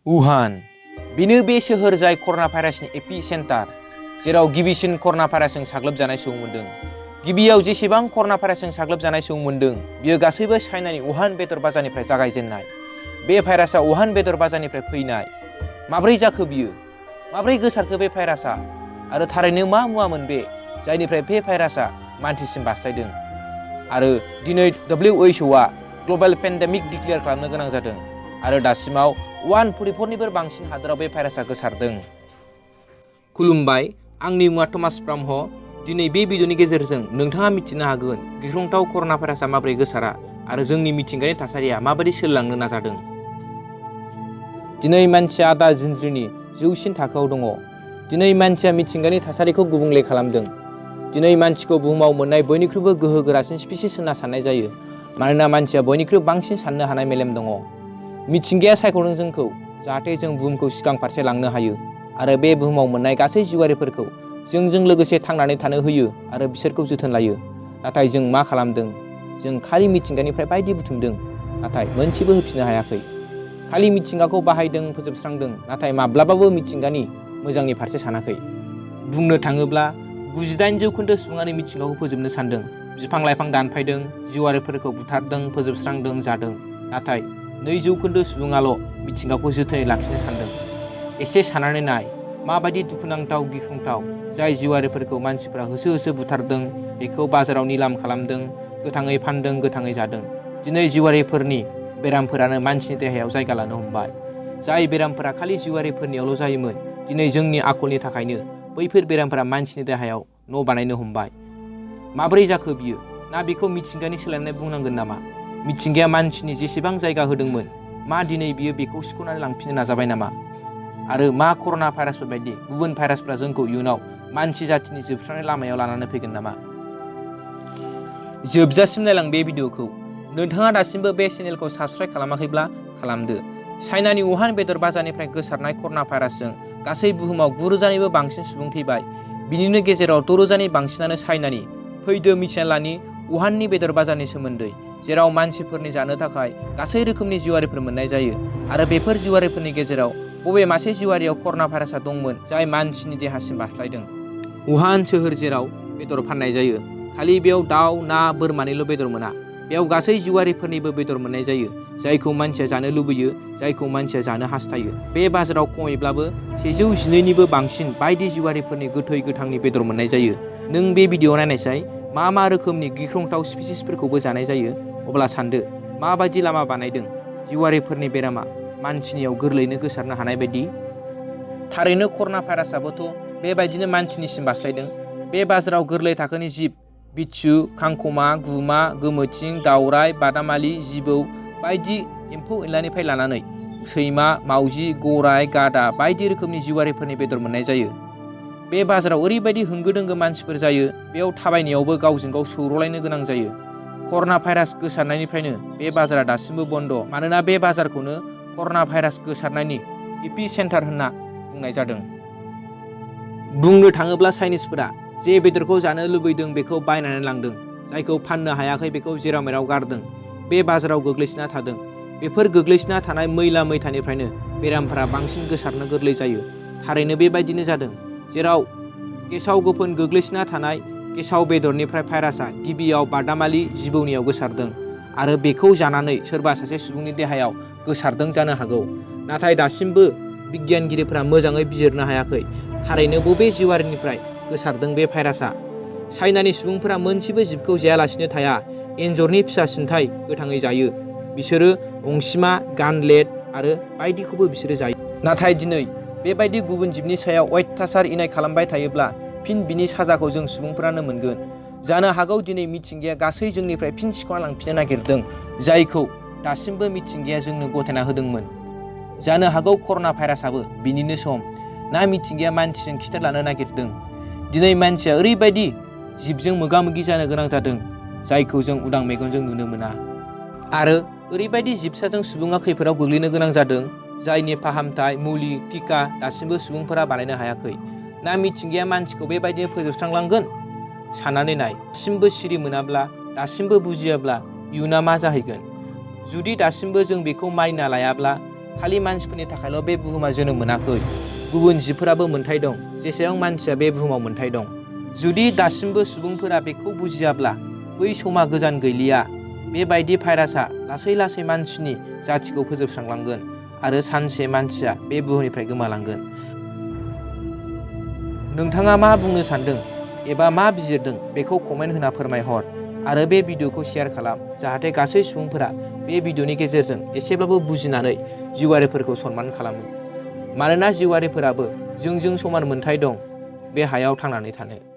Wuhan बेनो बे सोहोर जाय कर'ना भाइरासनि एपि सेन्टार, जेराव गिबिसिन कर'ना भाइरासजों साग्लोबजानाय सुबुं मोनदों। गिबियाव जेसेबां कर'ना भाइरासजों साग्लोबजानाय सुबुं मोनदों, बियो गासैबो चाइनानि वुहान बेदर बाजारनिफ्राय जागायजेननाय। बे भाइरासआ वुहान बेदर बाजारनिफ्राय फैनाय। माब्रै जाखो बियो? माब्रै गोसारखो बे भाइरासआ? आरो थारैनो मा मुवामोन बे जायनिफ्राय बे भाइरासआ मानसिसिम बास्लायदों? आरो दिनै WHOआ ग्लबेल पेन्डेमिक डिक्लेयार खालामनो गोनां जादों। आरो दासिमाव 144निबो बांसिन हादोराव बे भाइरासआ गोसारदों। खुलुमबाय, आंनि मुङा टमास ब्राह्म। दिनै बे भिडिअनि गेजेरजों नोंथाङा मिथिनो हागोन गिख्रंथाव कर'ना भाइरासआ माबोरै गोसारा आरो जोंनि मिथिंगानि थासारिया माबायदि सोलिलांनो नाजादों। दिनै मानसिया आदार जिनज्रिनि जौसिन थाखोआव दङ। दिनै मानसिया मिथिंगानि थासारिखौ गुबुंले खालामदों। दिनै मानसिखौ बुहुमाव मोननाय बयनिख्रुइबो गोहोगोरासिन स्पिसिस होनना साननाय जायो, मानोना मानसिया बयनिख्रुइ बांसिन साननो हानाय मेलेम दङ। मिथिंगाया सायख'दों जोंखौ जाहाथे जों बुहुमखौ सिगां फारसे लांनो हायो आरो बे बुहुमाव मोननाय गासै जिउआरिफोरखौ जोंजों लोगोसे थांनानै थानो होयो आरो बिसोरखौ जोथोन लायो। नाथाय जों मा खालामदों? जों खालि मिथिंगानिफ्राय बायदि बुथुमदों, नाथाय मोनसेबो होफिननो हायाखै। खालि मिथिंगाखौ बाहायदों, फोजोबस्रांदों, नाथाय माब्लाबाबो मिथिंगानि मोजांनि फारसे सानाखै। बुंनो थाङोब्ला 98% सुबुङानो मिथिंगाखौ फोजोबनो सानदों। बिफां-लाइफां दानफायदों, जिउआरिफोरखौ बुथारदों, फोजोबस्रांदों, जादों। नाथाय 2% सुबुङाल' मिथिंगाखौ जोथोनै लाखिनो सानदों। एसे साननानै नाय, माबायदि दुखुनांथाव, गिख्रंथाव। जाय जिउआरिफोरखौ मानसिफ्रा होसो होसो बुथारदों, बेखौ बाजाराव निलाम खालामदों, गोथाङै फानदों, गोथाङै जादों। दिनै जिउआरिफोरनि बेरामफोरानो मानसिनि देहायाव जायगा लानो हमबाय। जाय बेरामफोरा खालि जिउआरिफोरनियावल' जायोमोन, दिनै जोंनि आखलनि थाखायनो बैफोर बेरामफोरा मानसिनि देहायाव न' बानायनो हमबाय। माब्रै जाखो बियो? ना बेखौ मिथिंगानि सोलायनाय बुंनांगोन नामा? मिथिंगाया मानसिनि जेसेबां जायगा होदोंमोन, मा दिनै बियो बेखौ सिख'नानै लांफिननो नाजाबाय नामा? आरो मा कर'ना भाइरासफोर बायदि गुबुन भाइरासफ्रा जोंखौ इयुनाव मानसि जाथिनि जोबस्रांनाय लामायाव लानानै फैगोन नामा? जोबजासिम नायलां बे भिडिअखौ। नोंथाङा दासिमबो बे चेनेलखौ साबस्क्राइब खालामाखैब्ला खालामदो। चाइनानि वुहान बेदर बाजारनिफ्राय गोसारनाय कर'ना भाइरासजों गासै बुहुमाव 9,000निबो बांसिन सुबुं थैबाय। बिनिनो गेजेराव 6,000नि बांसिनानो चाइनानि। फैदो मिथिना लानि वुहाननि बेदर बाजारनि सोमोन्दै, जेराव मानसिफोरनि जानो थाखाय गासै रोखोमनि जिउआरिफोर मोननाय जायो। आरो बेफोर जिउआरिफोरनि गेजेराव बबे मासे जिउआरियाव कर'ना भाइरासआ दंमोन जाय मानसिनि देहासिम बास्लायदों? वुहान सोहोर जेराव बेदर फाननाय जायो। खालि बेयाव दाउ, ना, बोरमानिल' बेदर मोना। बेयाव गासै जिउआरिफोरनिबो बेदर मोननाय जायो, जायखौ मानसिया जानो लुबैयो, जायखौ मानसिया जानो हास्थायो। बे बाजाराव खमैब्लाबो 112निबो बांसिन बायदि जिउआरिफोरनि गोथै गोथांनि बेदर मोननाय जायो। नों बे भिडिअ नायनायसाय मा मा रोखोमनि गिख्रंथाव स्पिसिसफोरखौबो जानाय जायो, अब्ला सानदो माबायदि लामा बानायदों जिउआरिफोरनि बेरामा मानसिनियाव गोरलैयैनो गोसारनो हानाय बायदि? थारैनो कर'ना भाइरासआबोथ' बेबायदिनो मानसिनिसिम बास्लायदों। बे बाजाराव गोरलै थाखोनि जिब, बिच्छु, खांखमा, गुमा, गोमोथिं, दावराय, बादामालि, जिबौ बायदि एम्फौ-एनलानिफ्राय लानानै सैमा, मावजि, गराय, गादा बायदि रोखोमनि जिउआरिफोरनि बेदर मोननाय जायो। बे बाजाराव ओरैबायदि होंगो-दोंगो मानसिफोर जायो, बेयाव थाबायनायावबो गावजों गाव सौग्रावलायनो गोनां जायो। कर'ना भाइरास गोसारनायनिफ्रायनो बे बाजारा दासिमबो बन्द', मानोना बे बाजारखौनो कर'ना भाइरास गोसारनायनि एपि सेन्टार होनना बुंनाय जादों। बुंनो थाङोब्ला चाइनिसफोरा जे बेदरखौ जानो लुबैदों बेखौ बायनानै लांदों, जायखौ फाननो हायाखै बेखौ जेराव-मेराव गारदों, बे बाजाराव गोग्लैसोना थादों। बेफोर गोग्लैसोना थानाय मैला-मैथानिफ्रायनो बेरामफोरा बांसिन गोसारनो गोरलै जायो। थारैनो बेबायदिनो जादों, जेराव गेसाव-गोफोन गोग्लैसोना थानाय गेसाव बेदरनिफ्राय भाइरासआ गिबियाव बादामालि, जिबौनियाव गोसारदों आरो बेखौ जानानै सोरबा सासे सुबुंनि देहायाव गोसारदों जानो हागौ। नाथाय दासिमबो बिगियानगिरिफोरा मोजाङै बिजिरनो हायाखै थारैनो बबे जिउआरिनिफ्राय गोसारदों बे भाइरासआ। चाइनानि सुबुंफोरा मोनसेबो जिबखौ जायालासिनो थाया। एन्जरनि फिसा सिनथाय गोथाङै जायो। बिसोरो अंसिमा, गानलेट आरो बायदिखौबो बिसोरो जायो। नाथाय दिनै बेबायदि गुबुन जिबनि सायाव अयथासार इनाय खालामबाय थायोब्ला फिन बिनि साजाखौ जों सुबुंफोरानो मोनगोन। जानो हागौ दिनै मिथिंगाया गासै जोंनिफ्राय फिन सिख'ना लांफिननो नागिरदों, जायखौ दासिमबो मिथिंगाया जोंनो गथायना होदोंमोन। जानो हागौ कर'ना भाइरासआबो बिनिनो सम, ना मिथिंगाया मानसिजों खिथेर लानो नागिरदों। दिनै मानसिया ओरैबायदि जिबजों मोगा-मोगि जानो गोनां जादों, जायखौ जों उदां मेगनजों नुनो मोना। आरो ओरैबायदि जिबसाजों सुबुङा खैफोदाव गोग्लैनो गोनां जादों, जायनि फाहामथाय, मुलि, टिका दासिमबो सुबुंफोरा बानायनो हायाखै। ना मिथिंगाया मानसिखौ बेबायदिनो फोजोबस्रांलांगोन? साननानै नाय, दासिमबो सिरि मोनाब्ला, दासिमबो बुजियाब्ला इयुना मा जाहैगोन? जुदि दासिमबो जों बेखौ मानिना लायाब्ला, खालि मानसिफोरनि थाखायल' बे बुहुमा जोनोम मोनाखै, गुबुन जिबफोराबो मोन्थाय दं जेसेबां मानसिया बे बुहुमाव मोन्थाय दं। जुदि दासिमबो सुबुंफोरा बेखौ बुजियाब्ला बै समा गोजान गैलिया। बेबायदि भाइरासआ लासै लासै मानसिनि जाथिखौ फोजोबस्रांलांगोन आरो सानसे मानसिया बे बुहुमनिफ्राय गोमालांगोन। नोंथाङा मा बुंनो सानदों एबा मा बिजिरदों बेखौ कमेन्ट होना फोरमायहर आरो बे भिडिअखौ शेयार खालाम जाहाथे गासै सुबुंफोरा बे भिडिअनि गेजेरजों एसेब्लाबो बुजिनानै जिउआरिफोरखौ सनमान खालामो। मानोना जिउआरिफोराबो जोंजों समान मोन्थाय दं बे हायाव थांनानै थानो।